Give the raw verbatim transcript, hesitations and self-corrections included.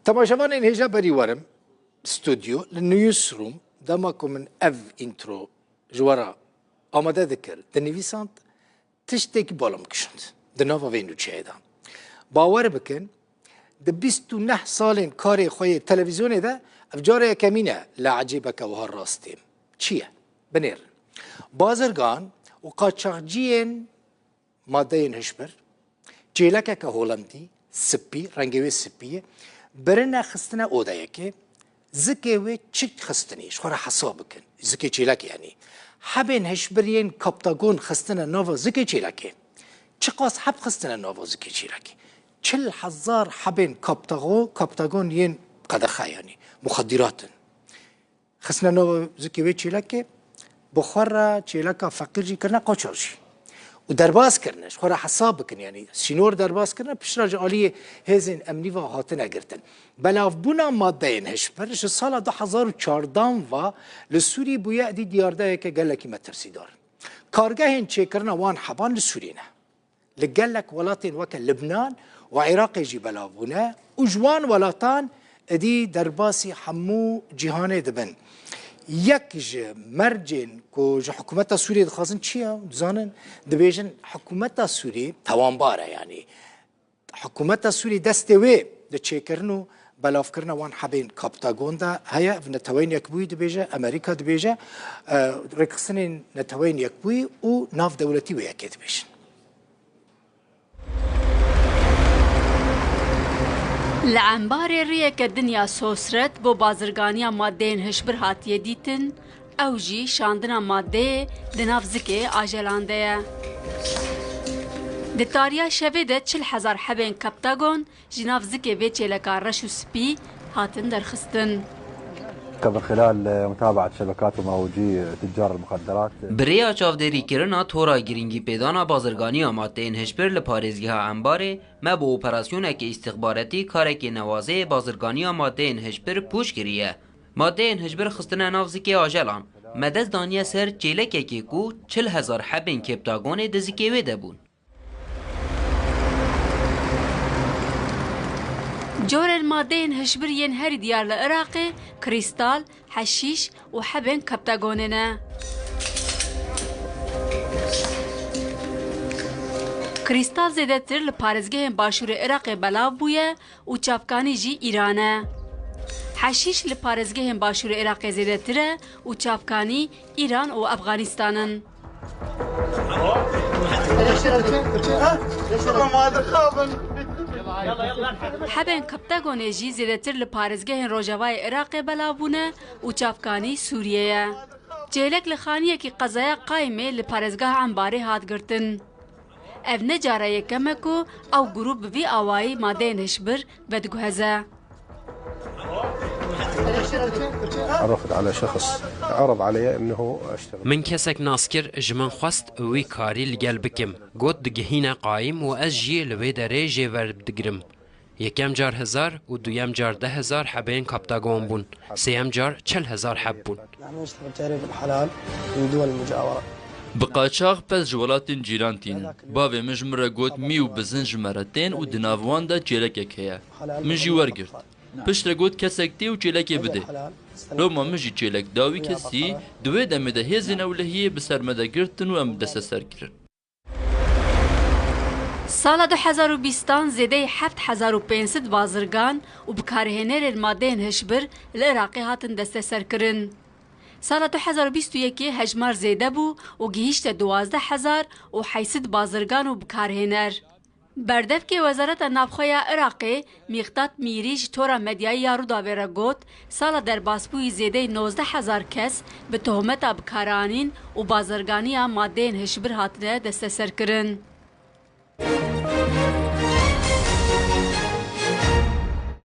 Temaşevanên hêja berî werim stûdyo li Newsroom, dema ku min ev intro ji we re amade dikir, dinivîsand, tiştekî bala min kişand di nava vê nûçeyê de. Bawer bikin, di bîst û neh salên karê xwe yê televîzyonê de ev cara yekemîn e li ecêbeke wiha rastêm. Çi ye? Binêrin. Bazirgan û qaçaxciyên madeyên hişbir, çêlekeke Holandî, spî, rengê wê spî ye, birine xistine odeyekê, zikê wê çi xistinî, ji xwe re hesab bikin, zikê çêlekê yanî. Hebên hişbir yên Kaptagon xistine nava zikê çêlekê. Çiqas heb xistine nava zikê çêlekê? Çil hezar hebên Kaptago-, Kaptagon yên qedexe yanî, muxedîrat in. Xistine nava zikê wê çêlekê, bi xwe re çêleka feqîr jî kirine, qaçax jî. Û derbas kirine, ji xwe re hesab bikin, yanî sînor derbas kirine, piştre ji aliyê hêzên emnî ve hatine girtin. Belavbûna madeyên hişbir ji sala du hezar û çardan ve li Sûrî bûye, êdî diyardeyeke gelekî metirsîdar. Kargehên çêkirina wan heban li Sûrî ne. Li gelek welatên weke Libnan û Iraqê jî belav bûne û ji wan welatan êdî derbasî hemû cîhanê dibin. Yek ji mercên ku ji hikûmeta Sûriyê dixwazin çi ye? Dizanin, dibêjin hikûmeta Sûrî tawanbar e, yanî hikûmeta Sûrî destê wê di çêkirin û belavkirina wan hebên Kaptagon de heye. Ev Neteweyên Yekbûyî dibêje, Amerîka dibêje, e, rêkxistinên Neteweyên Yekbûyî û navdewletî wê yekê dibêjin. Li Embarê riyeke din ya sosret bo bazirganiya madeyên hişbir hatiye dîtin, ew jî şandina madeyê di nav zikê ajelan de ye. Di tariya şevê de çil hezar hebên Kaptagon ji nav zikê vê çêleka reş û spî hatin derxistin. من خلال متابعة شبكات ومعوجي تجار المخدرات. Bi rêya çavdêrîkirina tora girîngîpêdana bazirganiya madeyên hişbir li parêzgeha Embarê, me bi operasyonekê îstixbaretî karekê newazeyê bazirganiya madeyên hişbir pûç kiriye. Madeyên hişbir xistine nav zikê ajelan. Me dest daniye ser çêlekekê ku çil hezar hebên Keptagonê di zikê wê de bûn. Corên madeyên hişbir yên herî diyar li Iraqê krîstal, heşîş û hebên Kaptagonê ne. Krîstal zêdetir li parêzgehên başûrê Iraqê belav bûye û çavkanî jî Îran e. Heşîş li parêzgehên başûrê Iraqê zêdetir e û çavkanî Îran û Efxanistan in. Hebên Kaptagonê jî zêdetir li parêzgehên rojavayê Iraqê belav bûne û çavkanî Sûriyê ye. Çêlek li xaniyekî qezaya Qayimê li parêzgeha Embarê hat girtin. Ev ne cara yekem e ku ew grûp bi vî awayî madeyên hişbir vediguheze. تعرفت على شخص عرض علي إنه أشتغل. Min kesek nas kir, ji min xwest wî karî li gel bikim. Got, digihîne Qayim û ez jî li wê derê jê werdigrim. Yekem car hezar û duyem car deh hezar hebên Kaptagon bûn. Sêyem car çil hezar heb bûn. نحن نشتغل تعريف الحلال من دول المجاورة. Bi qaçax pez ji welatên cîran tînin. Bavê min ji min re got, mî û bizin ji me re tên û di nav wan de çêlekek heye. Min jî wergirt. Piştre got, kesek tê û çêlekê bidê. Loma min jî çêlek da wî kesî, di wê demê de hêzên ewlehiyê bi ser me de girtin û em desteser kirin. Sala du hezar û bîstan zêdeyî heft hezar û pênc sed bazirgan û bikarhênerên madeyên hişbir li Iraqê hatin desteserkirin. Sala du hezar û bîst û yekê hejmar zêde bû û gihîşte duwazdeh hezar û heyt sed bazirgan û bikarhêner. Berdevkê Wezareta Navxwe ya Iraqê, Mîqdat Mîrî ji tora medyayî ya Rûdawê re got, sala derbasbûyî zêdeyî nozdeh hezar kes bi tohmeta bikaranîn û bazirganiya madeyên hişbir hatine desteserkirin.